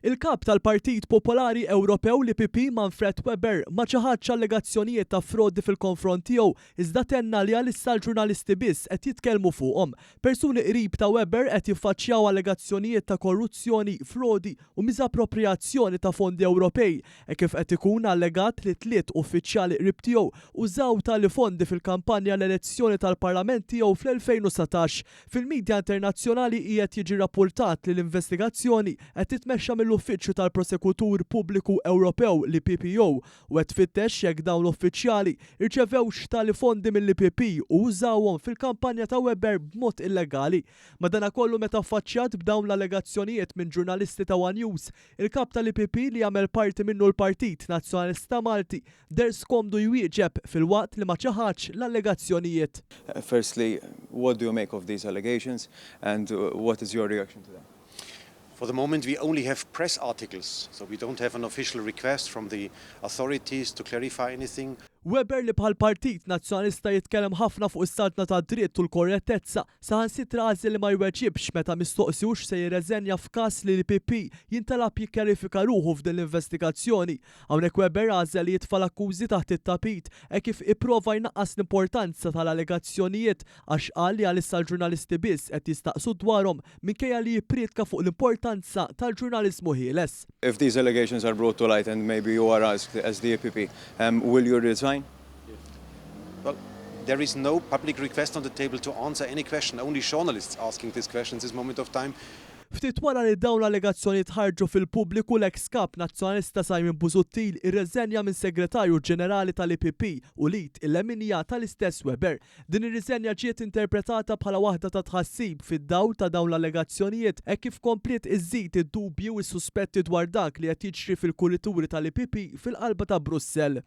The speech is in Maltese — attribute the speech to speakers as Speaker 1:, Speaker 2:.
Speaker 1: Il-Kap tal-Partit Popolari Ewropew, l-EPP, Manfred Weber, ma ċaħadx allegazzjonijiet ta' frodi fil-konfront tiegħu iżda tenna li għalissa l-ġurnalisti biss qed jitkellmu fuqhom. Persuni qrib ta' Weber qed jiffaċċjaw allegazzjonijiet ta' korruzzjoni, frodi u miżapproprijazzjoni ta' fondi Ewropej hekk kif qed ikun allegat li tliet uffiċjali qrib tiegħu użaw tali fondi fil-kampanja għall-elezzjoni tal-Parlament tiegħu fl-2019. Fil-midja internazzjonali qiegħed jiġi rappurtat li l-investigazzjoni qed titmexxa mill-Uffiċċju tal-Prosekutur Pubbliku Ewropew, l-EPPO, u qed tfittex jekk dawn l-uffiċjali rċevewx tali fondi mill-EPP u użawhom fil-kampanja ta' Weber b'mod illegali. Madanakollu meta affaċċjat b'dawn l-allegazzjonijiet minn ġurnalisti ta' one News, il-Kap tal-EPP li jagħmel parti minnu l-Partit Nazzjonalista Malti deher skomdu jwieġeb filwaqt li ma ċaħadx l-allegazzjonijiet.
Speaker 2: Firstly, what do you make of these allegations and what is your reaction to them?
Speaker 3: For the moment, we only have press articles, so we don't have an official request from the authorities to clarify anything.
Speaker 1: Weber li bħall-Partit Nazzjonalista jitkellem ħafna fuq is-saltna tad-dritt u l-korrettezza, saħansitra għażel li ma jweġibx meta mistoqsi hux se jirreżenja f'każ li l-EPP jintalab jikkjarifika ruħu f'din l-investigazzjoni. Hawnhekk Weber għażel li jitfa' l-akkużi taħt it-tapit hekk kif ipprova jnaqqas l-importanza tal-allegazzjonijiet għax qal li għalissa l-ġurnalisti biss qed jistaqsu dwarhom minkejja li jippriedka fuq l-importanza tal-ġurnaliżmu ħieles.
Speaker 2: If these allegations are brought to light and maybe you are asked as the EPP, will you resign?
Speaker 3: Well, there is no public request on the table to answer any question, only journalists asking this question at this moment of time.
Speaker 1: Ftit wara li dawn l-allegazzjonijiet ħarġu fil-pubbliku l-eks kap Nazzjonalista Simon Busuttil irreżenja minn Segretarju Ġenerali tal-EPP u l-id il-leminija tal-istess Weber. Din ir-riżenja ġiet interpretata bħala waħda ta' tħassib fid-dawl ta' dawn l-allegazzjonijiet hekk kif kompliet iżżid id-dubji u s-suspetti dwar dak li qed jiġri fil-kurituri tal-EPP fil-qalba ta' Brussell.